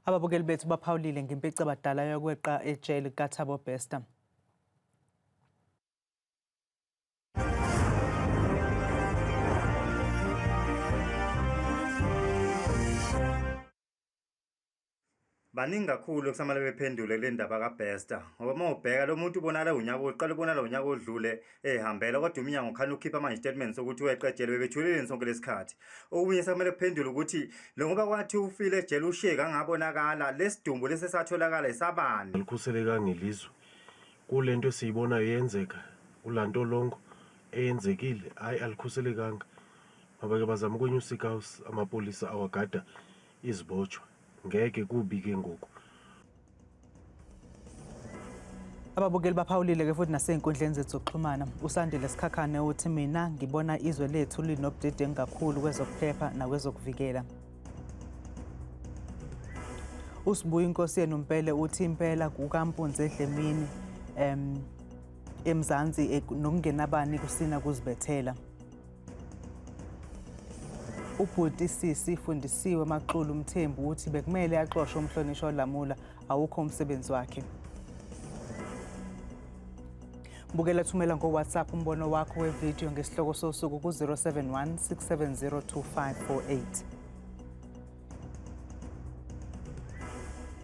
Ababukeli bethu baphawulile ngempicabadala yokweqa ejele kukaThabo Bester. Baningi kakhulu okusamele bephendule kule ndaba kaBester ngoba uma ubheka lo muntu ubonakala unyaka uqala ubonakala unyaka odlule ehambela kodwa umnyango khani ukhipha manje statement sokuthi weqe ejele bebethuleleni sonke lesikhathi. Okunye sekumele kuphendule ukuthi lo ngoba kwathi ufile ejele ushiye kangabonakala lesidumbu lesi esatholakala esabani. Alikhuselekanga ilizwe kule nto esiyibonayo yenzeka kulaa ntolongo eyenzekile, hayi alikhuselekanga. Mabake bazame ukwenyusa ikawusi amapolisa awagada izibotshwa. Ngeke kubi ke ngoku. Ababukeli baphawulile ke futhi nasey'nkundleni zethu zokuxhumana. USandile Sikhakhane uthi mina ngibona izwe lethu linobudedengu kakhulu kwezokuphepha nakwezokuvikela. USibuya inkosi yenu Mpele uthi impela kukaMpunzi edlemini eMzansi nokungenabani kusina kuzibethela. Ubhuti sisi Fundisiwe Maxulu Mthembu uthi bekumele axoshwe umhlonishwa uLamula, awukho umsebenzi wakhe. Bukela thumela ngo-WhatsApp umbono wakho wevidiyo ngesihloko sosuku ku-071 670 2548.